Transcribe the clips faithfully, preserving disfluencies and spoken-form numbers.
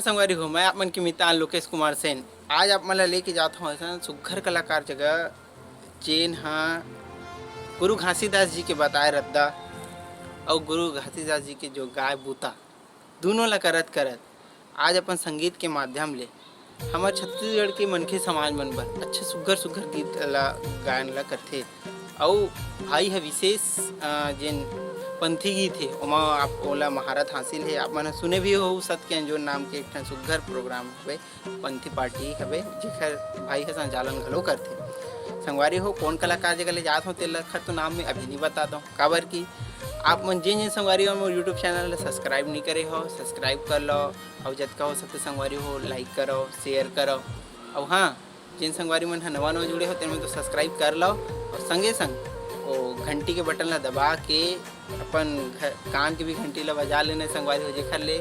संगवारी हो, मैं आप मन के मितान लोकेश कुमार सेन। आज आप मन ला लेके जात हूँ ऐसा सुग्घर कलाकार जगह, जेन हा गुरु घासीदास जी के बताए रद्दा अउ गुरु घासीदास जी के जो गाय बूता, दोनों ला करत करत आज अपन संगीत के माध्यम ले हमर छत्तीसगढ़ के मनखे समाज मन बर अच्छा सुग्घर सुग्घर गीत ला, गायन ला करथे। अउ भाई ह विशेष, अ, जेन पंथी गीत हे, ओमा आप, ओला महारत हासिल हे। आप मन ह सुने भी हो सत के अंजोर नाम के एक ठन सुग्घर प्रोग्राम हवे, पंथी पार्टी हवे, जेखर भाई ह संचालन घलो करथे। संगवारी हो, कोन कलाकार जगह ले जात हो, तेला खर तो नाम में अभी नहीं बता दो, काबर कि आप मन जेन जेन संगवारी हो मोर YouTube चैनल ला सब्सक्राइब नहीं करे हो, सब्सक्राइब कर लो। अउ जतका हो सकथे संगवारी हो, लाइक करो, शेयर करो। अउ हाँ, जेन संगवारी मन ह नवा नवा जुड़े हो, तेन मन तो सब्सक्राइब कर लो। अउ संगे संग ओ घंटी के बटन ला दबा के अपन घर, कान के भी घंटी ला बजा लेना संगवारी हो, जेखर ले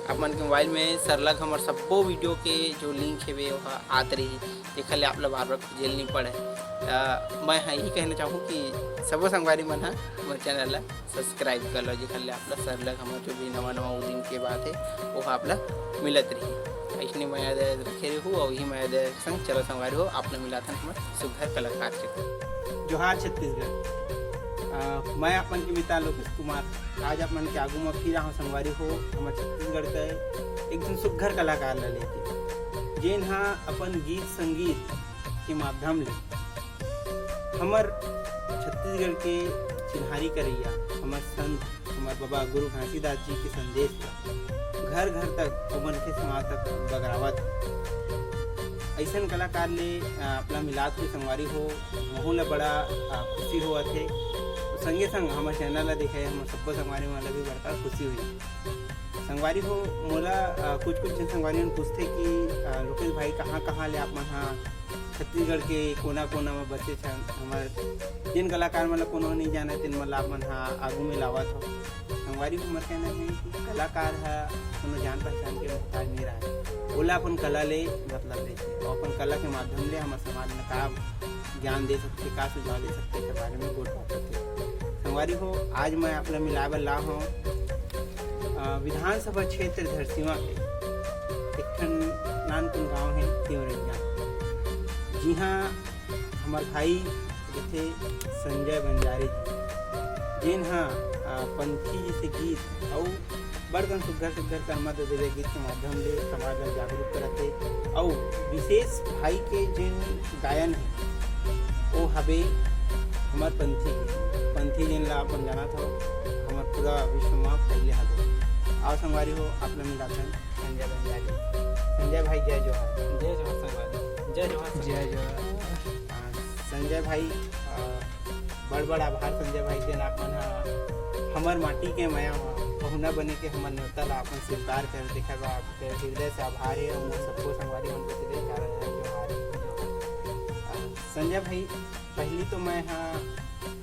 आप मन के मोबाइल में सरलग हमर सब्बो वीडियो के जो लिंक हेवे, ओहा आत रही, जेखर ले आप ला बार बार खोजे ल नहीं पड़े। त मैं ह यही कहना चाहूँ कि सबो संगवारी मन ह मोर चैनल ला सब्सक्राइब कर लो, जेखर ले आप ला सरलग हमर जो भी नवा नवा उदीम के बात हे, ओहा आप ला मिलत रही। अइसने मया दया रखे रहू, अउ यही मया दया के संग चलो संगवारी हो, आप ला मिलाथन हमर सुग्घर कलाकार के। जोहार छत्तीसगढ़। अ, मैं आप मन के मितान लोकेश कुमार। आज आप मन के आगू म फिर आहूँ संगवारी हो, हमर छत्तीसगढ़ के एक झन सुग्घर कलाकार ला लेके, जेन हा अपन गीत संगीत के माध्यम ले हमर छत्तीसगढ़ के चिन्हारी करइया, हमर संत, हमर बाबा गुरु घासीदास जी के संदेश ला घर घर तक अउ मनखे समाज तक बगरावत हे। अइसन कलाकार ले, अ, अपना मिलात के संगवारी हो, महू ला बड़ा, अ, खुशी होवत हे। संगे संग हमर चैनल ला देखे हमर सब्बो संगवारी मन ला भी बड़का खुशी होही। संगवारी हो, मोला, अ, कुछ कुछ झन संगवारी मन पूछथे कि, अ, लोकेश भाई, कहाँ कहाँ ले आप मन हा छत्तीसगढ़ के कोना कोना म बसे छन, हमर जेन कलाकार मन ला कोनो नहीं जाने, तेन मन ला आप मन हा आगू में लावत हो। संगवारी हो, हमर कहना हे कि कलाकार ह कोनो जान पहचान के मोहताज नहीं रहे, ओला अपन कला ले मतलब रहिथे, अउ अपन कला के माध्यम ले हमर समाज में का ज्ञान दे सकथे, का सुझाव दे सकथे, के बारे में गोठ बात होथे। संगवारी हो, आज मैं आप ला मिलाए बर ला हूँ, अ, विधानसभा क्षेत्र धरसीवा के एक ठन नानकुन गांव हे तिवरैया, जिहाँ हमर भाई रहिथे संजय बंजारे जी, जेन ह, अ, पंथी जैसे गीत अउ बड़कन सुग्घर सुग्घर कर्मा दे देवे गीत के माध्यम ले समाज ला जागरूक करत हे। अउ विशेष भाई के जेन गायन हे, वो हवे हमर पंथी गीत। पंथी जेन ला अपन जानत हो, हमर पूरा विश्व म फैले हवे। आओ संगवारी हो, आप ला मिलाथन संजय बंजारे। संजय भाई, जय जोहार। जय जोहार संगवारी। जय जोहार संगवारी। जय जोहार। अ, संजय भाई, अ, बड़ बड़ आभार संजय भाई, जेन आप मन ह हमर माटी के मया म पहुना बने के हमर नेवता ला अपन स्वीकार कर, तेखर बर आपके हृदय से आभार हे। अउ मोर सबको संगवारी मन को हृदय से जोहार। अ, संजय भाई, पहली तो मैं ह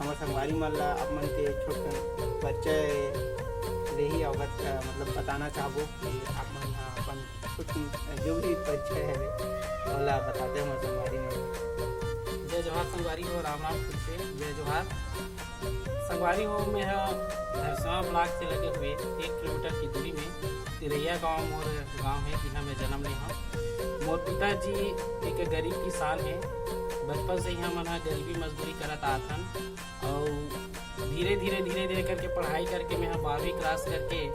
हमर संगवारी मन ला आप मन के छोट कन परिचय ले ही अवगत, अ, मतलब बताना चाहबो कि आप मन ह अपन कुछ जो भी परिचय हवे, ओला बताते हमर संगवारी मन। जय जोहार संगवारी हो, राम राम फिर से, जय जोहार। संगवारी हो, मैं ह धरसीवा ब्लॉक से लगे हुए एक किलोमीटर की दूरी में तिरैया गांव मोर गांव हे, जिहां मैं जन्म ले हंव। मोर पिताजी एक गरीब किसान हे। बचपन से ही हमन ह गरीबी मजदूरी करत आत हन। अउ धीरे, धीरे, धीरे, धीरे करके पढ़ाई करके मैं ह बारहवीं क्रॉस करके,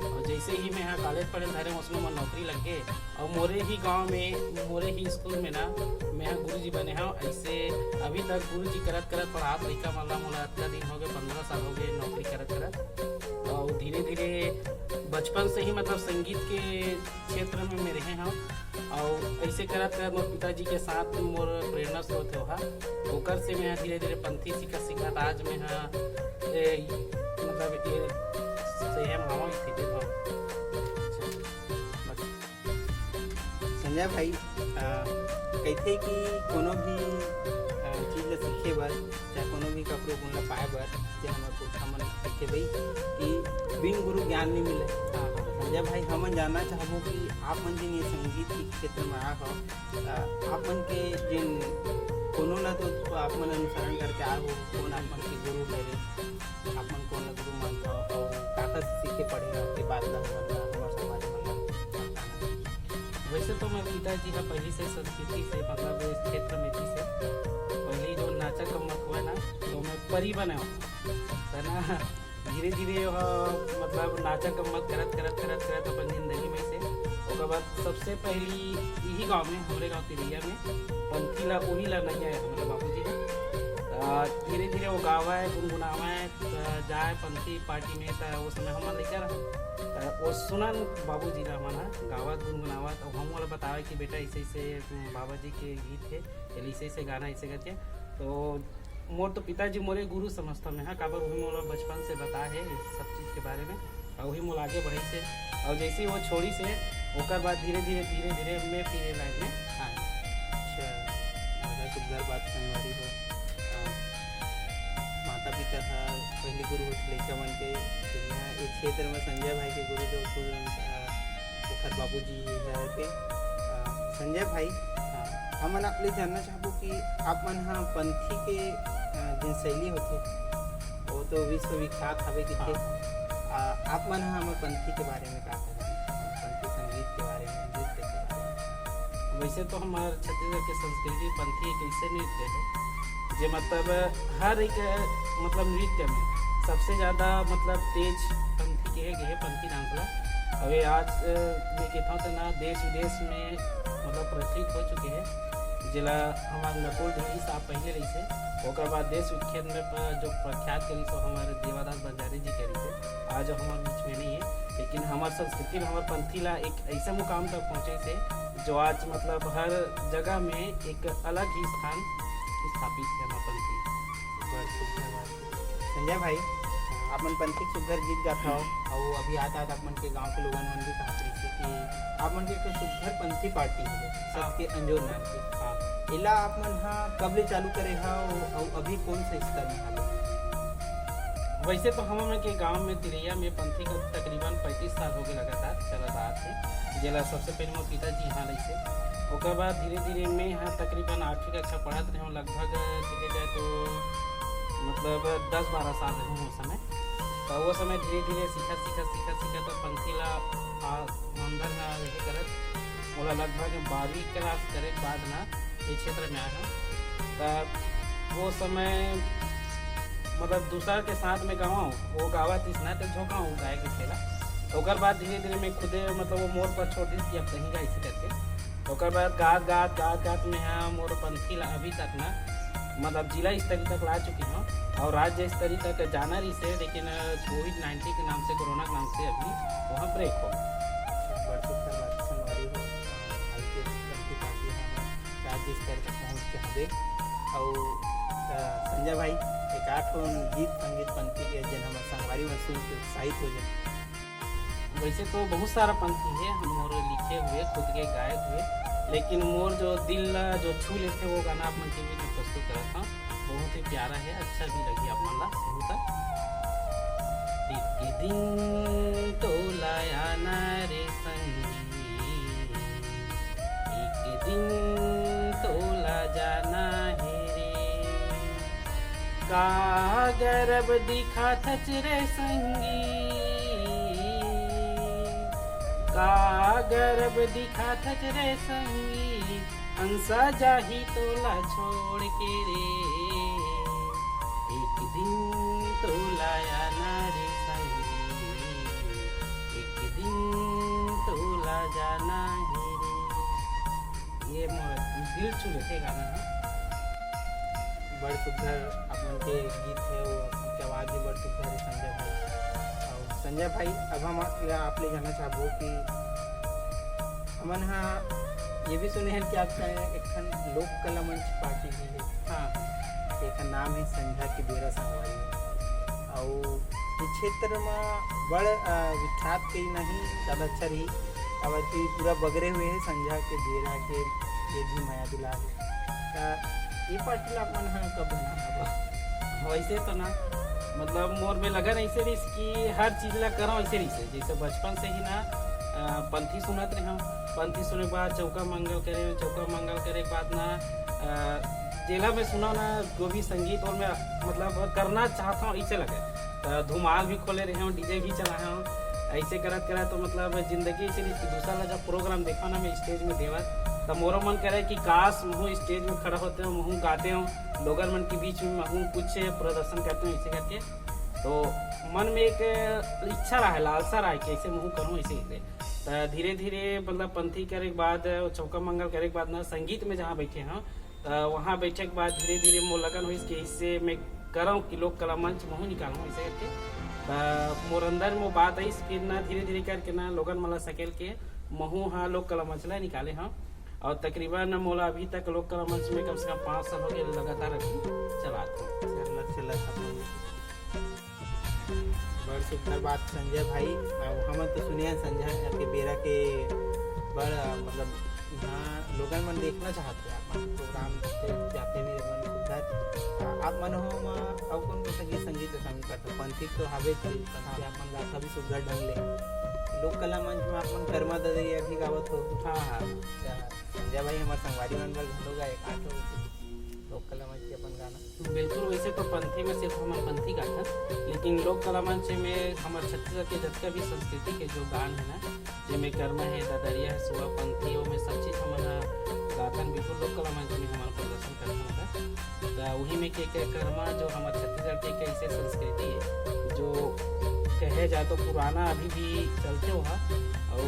अउ जैसे ही मैं ह कॉलेज पढ़े ल धरे, उसमें मोर नौकरी लग गे। अउ मोरे ही गांव में, मोरे ही स्कूल में ना, मैं ह गुरुजी बने हंव। ऐसे अभी तक गुरुजी करत, करत पढ़ात लइका मन ला, मोला अतका दिन हो गए, पंद्रह साल हो गए नौकरी करत, करत। अउ धीरे, धीरे बचपन से ही, मतलब, संगीत के क्षेत्र में मैं रहे हंव। अउ ऐसे करत, करत मोर पिताजी के साथ मोर प्रेरणा स्रोत हे ओहा। ओकर से मैं ह धीरे-धीरे पंथी सीखत, सीखत आज मैं ह, ए, मतलब, ए, संयम हवं, स्थिति हवं। संजय भाई, अ, कहिथे कि कोनो भी, अ, चीज ला सीखे बर, चाहे कोनो भी ककरो गुण ला पाए बर, जे हमर पुरखा मन कहिथे भाई कि बिन गुरु ज्ञान नहीं मिले। हाँ, हाँ। संजय भाई, हमन जानना चाहबो कि आप मन जेन ये संगीत के क्षेत्र में आए हो, अ, आप मन के जेन कोनो ला तो आप मन अनुसरण करके आए हो, कौन आप मन के गुरु हरे, आप मन कौन ला गुरु मानथव, अउ काकर से सीखे पढ़े हो, के बात ला हमन ला, हमर संगवारी मन ला बताना। वैसे तो मैं पिताजी ह पहिली से संस्कृति से, मतलब इस क्षेत्र में थी से पहिली जो नाचा कम्मत हुआ ना, तो मैं परी बने हूँ, है ना। धीरे धीरे वह मतलब नाचा कम्मत करत करत करत करत अपन जिंदगी में से ओकर बाद सबसे पहली यही गांव में, हमरे गांव तिरैया में पंथी ला उही ला नैया है हमारे बाबूजी ने। धीरे धीरे वो गावा है, गुनगुनावा है, त जाए पंथी पार्टी में, त वो समय हमन लइका रहन, त वो सुनन बाबूजी ला हमन ह गावत गुनगुनावत, अउ हम ओला बतावे कि बेटा ऐसे ऐसे बाबा जी के गीत है, ऐसे ऐसे गाना ऐसे करके। तो मोर तो पिताजी मोरे गुरु समझता मैं, हाँ, काबर उही मोला बचपन से बता है सब चीज के बारे में, और वही मोला आगे बढ़े से, और जैसे ही वो छोड़ी से, ओकर बाद धीरे धीरे धीरे धीरे मैं फिर ये लाइन में आए। अच्छा, बड़ा सुंदर बात संगवारी हो। अ, माता पिता ह पहले गुरु होथे लइका मन के, फिर यहाँ ये क्षेत्र में संजय भाई के गुरु जो खुद, अ, ओखर बाबूजी हर के। अ, संजय भाई, हाँ। हमन आप ले जानना चाहबो कि आप मन ह पंथी के, अ, जेन शैली होथे, वो तो विश्वविख्यात हवे किथे। हाँ। अ, आप मन ह हमर पंथी के बारे में का कहना, पंथी संगीत के बारे में, नृत्य के बारे में? वैसे तो हमार छत्तीसगढ़ के संस्कृति पंथी एक ऐसे नृत्य है, जे मतलब हर एक, मतलब नृत्य में सबसे ज्यादा मतलब तेज पंथी के है, गे है पंथी डांस ला। अउ ये आज, अ, मैं कहता हूँ तो ना देश विदेश में मतलब प्रचलित हो चुके हैं, जेला हमार नकुल ढिल्ली साहब पहले रही से, ओकर बाद देश विख्यात में प-, जो प्रख्यात करी सो हमारे देवादास बंजारी जी करी से। आज वो हमारे बीच में नहीं है, लेकिन हमार संस्कृति में हमार पंथी ला एक ऐसे मुकाम तक पहुँचे से, जो आज मतलब हर जगह में एक अलग ही स्थान स्थापित है हमार पंथी। बड़ सुघर बात। संजय भाई, आप मन पंथी के सुघर गीत गात हव, अउ अभी आत आत आप मन के गांव के लोगन मन भी कहत रहिस कि आप मन के एक ठो सुघर पंथी पार्टी हवे, हाँ। सबके अंजोर नाम के। हाँ। एला आप मन ह कब ले चालू करे हव, अउ अभी कौन से स्तर में हवे? वैसे तो हम मन के गांव में तिरैया में पंथी का तकरीबन पैंतीस साल हो गए लगातार चलत आत हे, जेला सबसे पहले मोर पिताजी यहाँ लइसे, ओकर बाद धीरे धीरे मैं यहाँ तकरीबन आठवीं कक्षा पढ़त रहे हूँ, लगभग देखे जाए तो मतलब दस बारह साल रहे हूँ उस समय। तो वो समय धीरे धीरे सीखत सीखत सीखत सीखत तो पंथी ला आ, अंदर में आ, ये करत मोला लगभग बारहवीं क्लास करे के बाद ना ये क्षेत्र में आए हूँ। तब वो समय मतलब दूसरा के साथ में गावा, वो गावत रहिस ना, तो झोंका हूँ गाए के खेला। ओकर बाद धीरे धीरे मैं खुदे मतलब वो मोर पर छोड़ दिस कि अब कहीं गाइस करके। ओकर बाद गात गात गात गात मैं हाँ मोर पंथी ला अभी तक ना मतलब जिला स्तरीय तक ला चुके हूँ और राज्य स्तरीय तक जाना रहिस हे, लेकिन कोविड नाइन्टीन के नाम से, कोरोना के नाम से अभी वहाँ ब्रेक हो गया। बड़ सुघर बात संगवारी हो, आज के पंथी पार्टी हमर राज्य स्तर तक पहुँच के हवे। अउ, अ, संजय भाई, एक आठ ठो गीत संगीत पंथी के जेन हमर संगवारी मन सुन के उत्साहित हो जाए। वैसे तो बहुत सारा पंथी है मोर लिखे हुए, खुद के गाए हुए, लेकिन मोर जो दिल ला जो छू लेथे वो गाना आप मन के बीच में प्रस्तुत करत हूँ। बहुत ही प्यारा है, अच्छा भी लगी आप मन ला सुनू त। एक दिन तोला आना रे संगी, एक दिन तोला जाना हे रे। का गरब दिखाथच रे संगी, का गरब दिखाथच रे संगी, अंसा जाही तोला छोड़ के रे। एक दिन तोला आना रे संगी, एक दिन तोला जाना हे रे। ये मोर दिल छू लेथे गाना है। बड़ सुघर आप मन के गीत है, वो आपके आवाज भी बड़ सुघर है संजय भाई। और संजय भाई, अब हम आप, आप ले जानना चाहबो कि हमन हा ये भी सुने हैं कि आपका एक ठन लोक कला मंच पार्टी भी है। हाँ। एकर नाम है संझा के बेरा संगवारी। अउ ये क्षेत्र में बड़, अ, विख्यात कई नहीं, ज्यादा अच्छा रही, काबर कि पूरा बगरे हुए है संझा के बेरा के, ये भी मया दुलार है। त ये पार्टी ला आप मन ह कब बनाना बा? वैसे तो ना, मतलब मोर में लगन ऐसे रहिस कि हर चीज ला करो ऐसे रहिस, जैसे बचपन से ही ना, अ, पंथी सुनत रहे हम, पंथी सुने के बाद चौका मंगल करे, चौका मंगल करे के बाद ना, अ, जेला मैं सुना ना जो भी संगीत और मैं मतलब करना चाहता हूँ ऐसे लगे। त धुमाल भी खोले रहे हूँ, डीजे भी चलाए हूँ, ऐसे करत करत तो मतलब जिंदगी ऐसे नहीं कि दूसरा ला जब प्रोग्राम देखा ना मैं स्टेज में देवत, तब मोरो मन करे कि काश महूँ स्टेज में खड़ा होते हूँ, महूँ गाते हूँ, लोगन मन के बीच में महूँ कुछ प्रदर्शन करते हूँ ऐसे करके। तो मन में एक इच्छा रहा, लालसा रहा कि ऐसे महूँ करूँ ऐसे करके। तो धीरे धीरे मतलब पंथी करे के बाद, चौका मंगल करे के बाद ना संगीत में जहाँ बैठे हूँ, तो वहाँ बैठे के बाद धीरे धीरे मोर लगन होइस कि इससे मैं करऊँ कि लोक कला मंच महूँ निकालूँ ऐसे करके। तो मोर अंदर में बात आइस, फिर ना धीरे धीरे करके ना लोगन मन ला सकेल के महूँ हा लोक कला मंच ला निकाले हूँ। और तकरीबन मोला अभी तक लोक कला मंच में कम से कम पाँच साल हो गए लगातार अभी चलात हूँ। चलत चलत अपन बड़ सुंदर बात संजय भाई। अब हमन तो सुने हैं संजय के बेरा के बड़, मतलब, यहाँ लोगन मन देखना चाहत हे अपन प्रोग्राम पे जाते भी अपन सुंदर। आ, आप मन हो मा अउ कौन कौन सा गीत संगीत ला शामिल करते हो? पंथी तो हवे थे, पंथी आप मन गाथा भी सुंदर ढंग ले। लोक कला मंच में आप मन कर्मा ददरिया भी गावत हो। हाँ, हाँ। अच्छा, संजय भाई हमारे संगवारी मन बर घलो गाए, का तो लोक कला मंच के अपन गाना। बिल्कुल, वैसे तो पंथी में सिर्फ हमन पंथी गाथन, लेकिन लोक कला मंच में हमर छत्तीसगढ़ के जतका भी संस्कृति के जो गान है ना, जेमे कर्मा है, ददरिया है, सुआ पंथी, ओमे सब चीज हमन ह गाथन। बिल्कुल, लोक कला मंच में हमन प्रदर्शन करथन ओकर। त उही में के, के कर्मा जो हमर छत्तीसगढ़ के एक ऐसे संस्कृति है, जो कहे जाए तो पुराना अभी भी चलते हुआ, और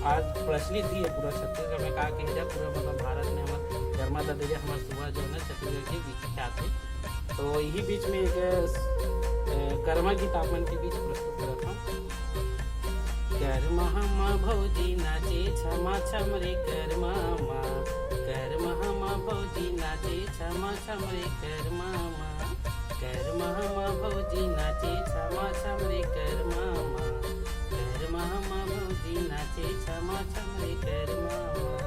आज प्रचलित भी है पूरा छत्तीसगढ़ में। का कहे जाए, पूरा मतलब भारत में हमर कर्मा ददरिया, हमर सुआ जो है ना, छत्तीसगढ़ के विख्यात है। तो यही बीच में एक, अ, कर्मा गीत आप मन के बीच प्रस्तुत करत हूँ। कर्मा मा भौजी नाचे छमा छम रे कर्मा मा, कर्मा मा भौजी नाचे छमा छम रे कर्मा मा, कर्मा मा भौजी नाचे छमा छम रे कर्मा मा, कर्मा मा भौजी नाचे छमा छम रे कर्मा मा।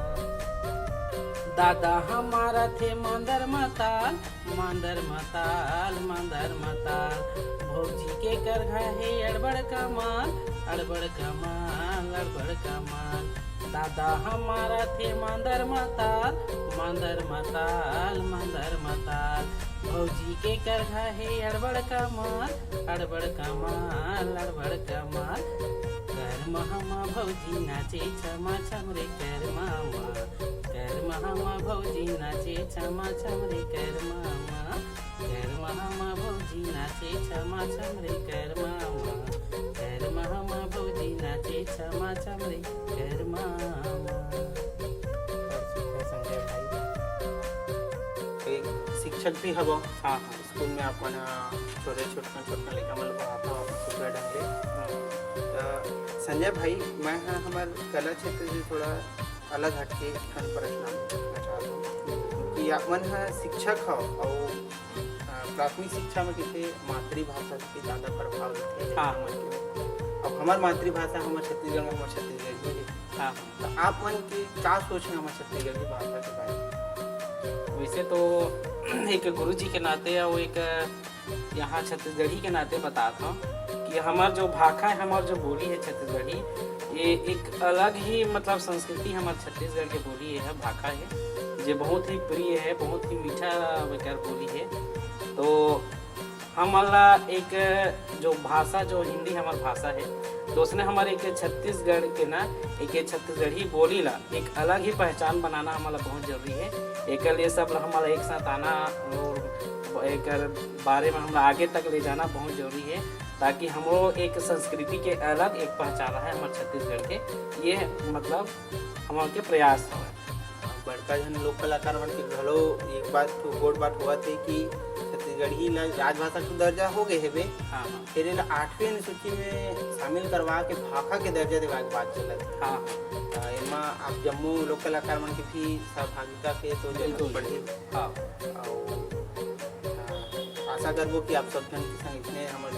दादा हमारा थे मांदर मताल, मांदर मताल, मांदर मताल, भौजी के करघा हे अड़बड़ कमाल, अड़बड़ कमाल, अड़बड़ कमाल। दादा हमारा थे मांदर मताल, मांदर मताल, मांदर मताल, भौजी के करघा हे अड़बड़ कमाल, अड़बड़ कमाल, अड़बड़ कमाल। कर्मा मा भौजी नाचे छमा छम रे कर्मा मा, कर्मा मा भौजी नाचे छमा छम रे कर्मा मा, कर्मा मा भौजी नाचे छमा छम रे कर्मा मा, कर्मा मा भौजी नाचे छमा छम रे कर्मा मा। संजय भाई, एक शिक्षक भी हवो। हाँ, हाँ। स्कूल में अपन, अ, छोटे छोटकन छोटकन लइका मन ल पढ़ाथव अपन सुघर ढंग ले। हाँ। त संजय भाई, मैं ह हमर कला क्षेत्र से थोड़ा अलग हटके एक ठन प्रश्न पूछना चाहत हूँ कि आप मन ह शिक्षक हव अउ, अ, प्राथमिक शिक्षा में किसे मातृभाषा के ज्यादा प्रभाव दिखथे हाँ। लइका मन के। अब हमर मातृभाषा हमर छत्तीसगढ़ में हमर छत्तीसगढ़ी हे। हाँ। त आप मन के का सोच हे हमर छत्तीसगढ़ी भाषा के बारे में? वैसे तो एक गुरु जी के नाते अउ एक यहाँ छत्तीसगढ़ी के नाते बतात हूँ कि हमर जो भाखा है, हमर जो बोली है छत्तीसगढ़ी, ये एक अलग ही मतलब संस्कृति हमर छत्तीसगढ़ के बोली है, भाखा है, जे बहुत ही प्रिय है, बहुत ही मीठा बेकार बोली है। तो हमन ला एक जो भाषा, जो हिंदी हमर भाषा है, तो उसने हमर एक छत्तीसगढ़ के ना, एक छत्तीसगढ़ी बोली ला एक अलग ही पहचान बनाना हमन ला बहुत जरूरी है। एकर लिए सब ला हमन ला एक साथ आना और एकर बारे में हमन ला आगे तक ले जाना बहुत जरूरी है, ताकि हमरो एक संस्कृति के अलग एक पहचान है हमर छत्तीसगढ़ के। ये मतलब हमन के प्रयास हवय। बड़का झन लोक कलाकार मन के घलो एक बात तो गोठ बात होवत हे कि छत्तीसगढ़ी ला राजभाषा के दर्जा हो गए हेबे, हाँ, हाँ। फिर एला आठवीं अनुसूची में शामिल करवा के भाखा के दर्जा देवा के बात चलत हे। हाँ, हाँ। त एमा आप जम्मो लोक कलाकार मन के भी सहभागिता के तो जरूरत बिल्कुल। पड़ही। हाँ। अउ, अ, आशा करबो कि आप सब झन के संग इसने हमर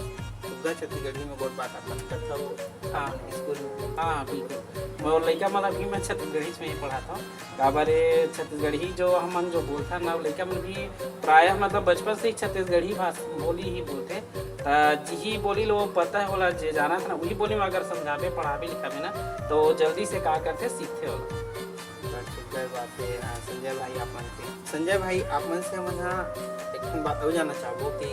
सुग्घर छत्तीसगढ़ी में गोठ बात अपन करथव, हाँ। अपन स्कूल में। हाँ, बिल्कुल। मोर लइका मन ला भी मैं छत्तीसगढ़ी में ही पढ़ाथव। काबर ए छत्तीसगढ़ी जो हमन जो बोलथन ना, लइका मन भी प्रायः मतलब बचपन से ही छत्तीसगढ़ी भाषा बोली ही बोलथे। त जिही बोली लो पता है ओला, जे जानत ना, उही बोली में अगर समझाबे, पढ़ाबे, लिखाबे ना, तो जल्दी से का करथे, सीखथे ओला। बड़ सुंदर बात है, अ, संजय भाई आप मन के। संजय भाई, आप मन से हमन हा एक बात अउ जानना चाहबो कि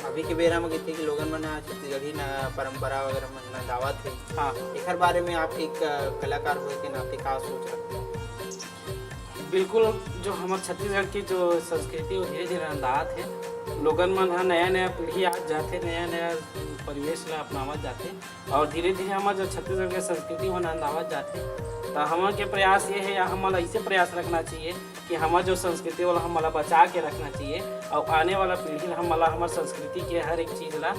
अभी के बेरा म कहिथे कि लोगन मन ह छत्तीसगढ़ी न परंपरा वगैरह मन नंदावत हे। हाँ। एखर बारे में आप एक, अ, कलाकार होए के नाते का सोच रखते हो? बिल्कुल, जो हमर छत्तीसगढ़ के जो संस्कृति वो धीरे-धीरे नंदात हे। लोगन मन ह नया-नया पीढ़ी आत जाथे, नया-नया परिवेश ला अपनावत जाथे और धीरे-धीरे हमर जो छत्तीसगढ़ के संस्कृति वो नंदावत जाथे। त हमन के प्रयास ये हे या हमन ला ऐसे प्रयास रखना चाहिए कि हमर जो संस्कृति वो ला हमन ला बचा के रखना चाहिए और आने वाला पीढ़ी ला हमन ला हमर संस्कृति के हर एक चीज ला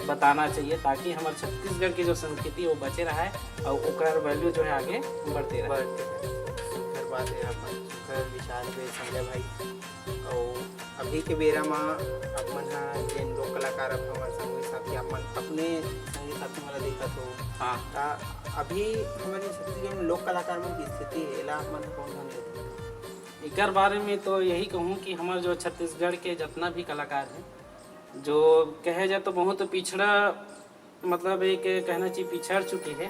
बताना चाहिए, ताकि हमर छत्तीसगढ़ के जो संस्कृति वो बचे रहे और ओकर value जो है आगे बढ़ते रहे। बढ़ते रहे। सुघर बात है, अपन सुघर विचार हे संजय भाई। और अभी के बेरा म अपन ह जेन लोक कलाकार अब हमर संगी साथी, अपन अपने संगी साथी मन ला देखत हो, हाँ। त अभी हमर छत्तीसगढ़ में लोक कलाकार मन की स्थिति हे, एला अपन कौन ढंग ले? एकर बारे में तो यही कहूँ कि हमर जो छत्तीसगढ़ के जितना भी कलाकार हे, जो कहे जाए तो बहुत पिछड़ा, मतलब एक कहना चाहिए पिछड़ चुके हे,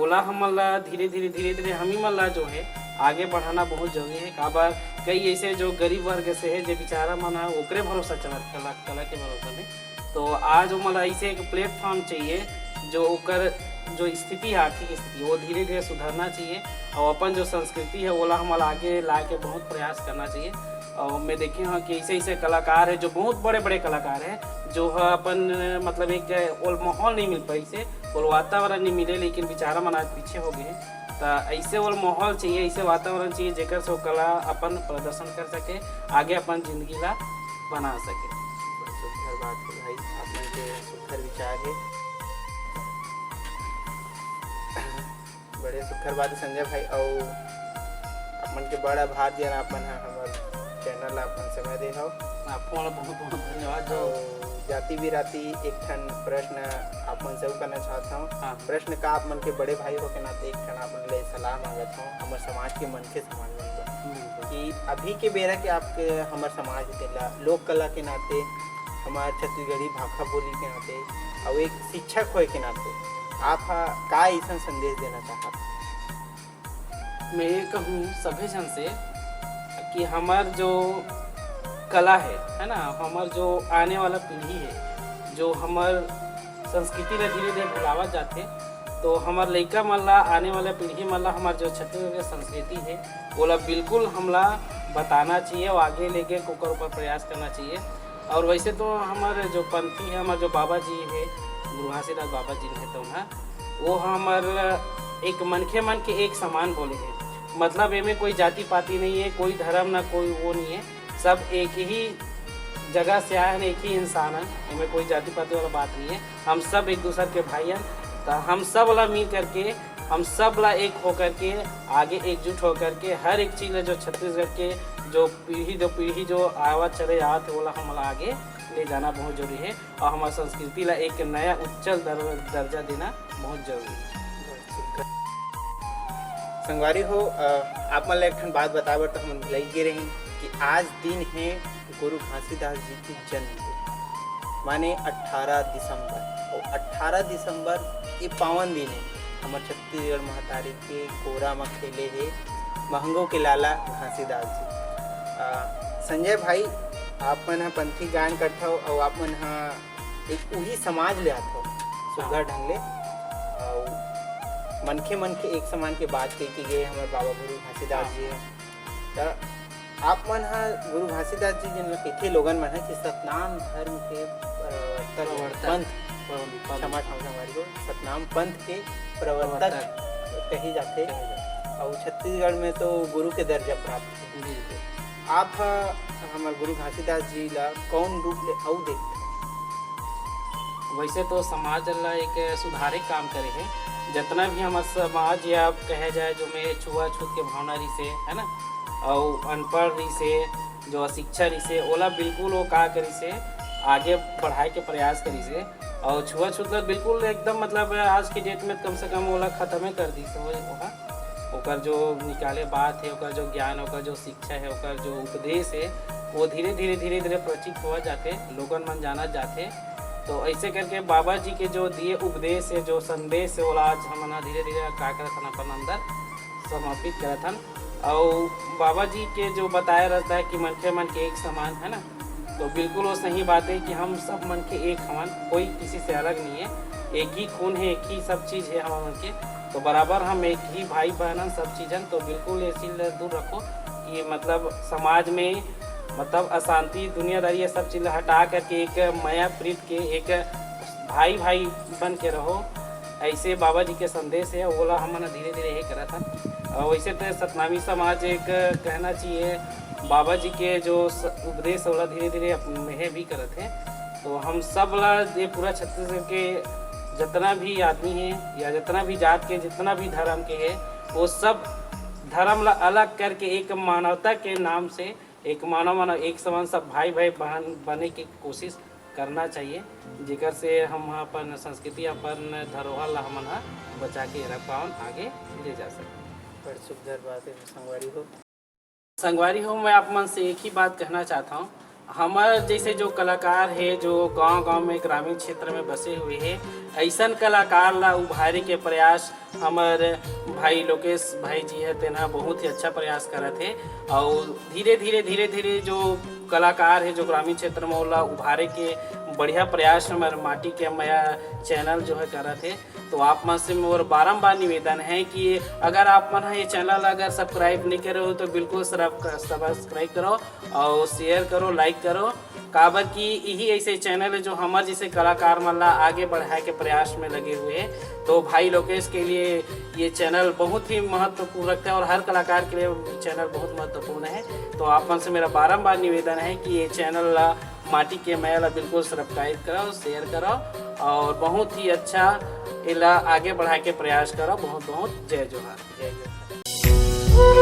ओला हमन ला धीरे-धीरे, धीरे-धीरे हम ही मन ला जो है आगे बढ़ाना बहुत जरूरी हे। काबर कई ऐसे जो गरीब वर्ग से हे, जे बेचारा मन ह ओकरे भरोसा चलत, कला, कला के भरोसा में। तो आज ओमन ला ऐसे एक platform चाहिए जो ओकर जो स्थिति है, आर्थिक स्थिति, वो धीरे-धीरे सुधरना चाहिए और अपन जो संस्कृति है ओला हमन ला आगे लाए के बहुत प्रयास करना चाहिए। और मैं देखे हूँ कि ऐसे ऐसे कलाकार है जो बहुत बड़े बड़े कलाकार है जो ह अपन मतलब एक ओल माहौल नहीं मिल पाइस हे, ओल वातावरण नहीं मिले, लेकिन बेचारा मन आज पीछे हो गए। त ऐसे ओल माहौल चाहिए, ऐसे वातावरण चाहिए जेकर से वो कला अपन प्रदर्शन कर सके, आगे अपन जिंदगी ला बना सके। सुघर बात है भाई, आप मन के सुघर विचार है। बड़े सुघर बात हे संजय भाई, अउ आप मन के बड़ आभार जेन आप मन ह हमर channel ला अपन समय दे हव। आपको वाला बहुत बहुत धन्यवाद जो अउ जाति बिराती एक ठन प्रश्न आप मन से अउ करना चाहत हव। हाँ। प्रश्न का, आप मन के बड़े भाई हो के नाते एक ठन आप मन ले सलाह मांगत हव, हमर समाज के मनखे समाज मन बर, बिल्कुल। कि अभी के बेरा के आपके हमर समाज हे तेला लोक कला के नाते, हमर छत्तीसगढ़ी भाखा बोली के नाते, अउ एक शिक्षक होए के नाते आप ह का अइसन संदेश देना चाहत? मैं ये कहूँ सभी झन से कि हमर जो कला है, है ना, हमर जो आने वाला पीढ़ी है, जो हमर संस्कृति ला धीरे-धीरे भुलावत जाथे, तो हमर लइका मन ला, आने वाला पीढ़ी मन ला हमर जो छत्तीसगढ़ के संस्कृति है, ओला बिल्कुल हमला बताना चाहिए और आगे लेके ओकर ऊपर प्रयास करना चाहिए। और वैसे तो हमर जो पंथी है, हमर जो बाबा जी है, गुरु घासीदास बाबा जी है, तो ना, वो हमर एक मनखे मन के एक समान बोले है। मतलब एमे कोई जाति पाति नहीं है, कोई धर्म ना कोई वो नहीं है, सब एक ही जगह से आए हैं, एक ही इंसान है, एमे कोई जाति पाति वाला बात नहीं है। हम सब एक दूसर के भाई हैं, तो हम सब ला मिल करके, हम सब ला एक होकर के, आगे एकजुट होकर के हर एक चीज ला जो छत्तीसगढ़ के जो पीढ़ी दर पीढ़ी जो आवत चले आवत है, ओला हमला आगे ले जाना बहुत जरूरी है और हमार संस्कृति ला एक नया उज्जवल दर-, दर्जा देना बहुत जरूरी है। संगवारी हो, अ, आप मन ला एक ठन बात बताए बर तो हमन भुलाई गे रही कि आज दिन है गुरु घासीदास जी के जन्मदिन, माने अट्ठारह दिसंबर। और अट्ठारह दिसंबर ये पावन दिन है, हमर छत्तीसगढ़ महतारी के कोरा म खेले हे महंगो के लाला घासीदास जी। अ, संजय भाई, आप मन ह पंथी गायन करथव और आप मन ह एक उही समाज ले आथव, सुघर ढंग ले। अउ मनखे मन के एक समान के बात कही के गे हमर बाबा गुरु घासीदास जी ह। त आप मन ह गुरु घासीदास जी जिन ल कहिथे लोगन मन ह कि सतनाम धर्म के प्रवर्तक प्रवर्तक। पंथ, पंथ, पंथ। क्षमा, क्षमा, संगवारी हो, सतनाम पंथ के प्रवर्तक प्रवर्तक। कही जाथे। कही जाथे। अउ छत्तीसगढ़ में तो गुरु के दर्जा प्राप्त हे। बिल्कुल। आप ह हमर गुरु घासीदास जी ला कौन रूप ले अउ देखते? वैसे तो समाज ला एक सुधारे काम करे हे, जितना भी हमर समाज या कहे जाए जो में छुआछूत के भावना रिसे, है ना, अउ अनपढ़ रिसे, जो अशिक्षा रिसे, ओला बिल्कुल वो का करिसे, आगे बढ़ाए के प्रयास करिसे। अउ छुआछूत ला बिल्कुल एकदम मतलब आज के date में कम से कम ओला खत्मे कर दिस हो, ओहा। ओकर जो निकाले बात है, ओकर जो ज्ञान, ओकर जो शिक्षा है, ओकर जो उपदेश है, वो धीरे-धीरे, धीरे-धीरे प्रचित होवत जाथे, लोगन मन जानत जाथे। तो ऐसे करके बाबा जी के जो दिए उपदेश है, जो संदेश है, ओला आज हमन ह धीरे-धीरे का करत हन, अपन अंदर समर्पित करत हन। अउ बाबा जी के जो बताए रहता है कि मनखे मन के एक समान, है ना, तो बिल्कुल वो सही बात है कि हम सब मन के एक हवन, कोई किसी से अलग नहीं है, एक ही खून है, एक ही सब चीज़ है हम मन के। तो बराबर हम एक ही भाई बहन हन सब चीज़न। तो बिल्कुल ये चीज़ ला दूर रखो कि मतलब समाज में मतलब अशांति, दुनियादारी, ये सब चीज़ ला हटा करके एक मया प्रीत के एक भाई भाई बन के रहो। ऐसे बाबा जी के संदेश है, ओला हमन धीरे धीरे ये करत हन। और वैसे तो सतनामी समाज एक कहना चाहिए, बाबा जी के जो स-, उपदेश ओला धीरे धीरे अपने भी करत है। तो हम सब ला ये पूरा छत्तीसगढ़ के जितना भी आदमी है या जितना भी जात के, जितना भी धर्म के है, वो सब धर्म ला अलग करके एक मानवता के नाम से एक मानव मानव एक समान सब भाई भाई बहन बने की कोशिश करना चाहिए, जेकर से हम अपन संस्कृति, अपन धरोहर ला हमन ह बचा के रख पावन, आगे ले जा सके। बड़ सुंदर बात है संगवारी हो। संगवारी हो, मैं आप मन से एक ही बात कहना चाहता हूँ, हमर जैसे जो कलाकार है, जो गांव गांव में, ग्रामीण क्षेत्र में बसे हुए है, ऐसन कलाकार ला उभारे के प्रयास हमर भाई लोकेश भाई जी है, तेना बहुत ही अच्छा प्रयास करत है। और धीरे धीरे धीरे धीरे जो कलाकार है, जो ग्रामीण क्षेत्र में, ओला उभारे के बढ़िया प्रयास हमर माटी के मया चैनल जो है करत है। तो आप मन से मोर बारंबार निवेदन है कि अगर आप मन ह ये चैनल अगर सब्सक्राइब नहीं करे हो तो बिल्कुल सब्सक्राइब करो और शेयर करो, लाइक करो, काबर कि यही ऐसे चैनल है जो हमर जैसे कलाकार मन ला आगे बढ़ाए के प्रयास में लगे हुए हैं। तो भाई लोकेश के लिए ये चैनल बहुत ही महत्वपूर्ण रखता है और हर कलाकार के लिए चैनल बहुत महत्वपूर्ण है। तो आप मन से मेरा बारंबार निवेदन है कि ये चैनल ला माटी के मया ला बिल्कुल सब्सक्राइब करो, शेयर करो और बहुत ही अच्छा एला आगे बढ़ाए के प्रयास करो। बहुत बहुत जय जोहार। जय जोहार।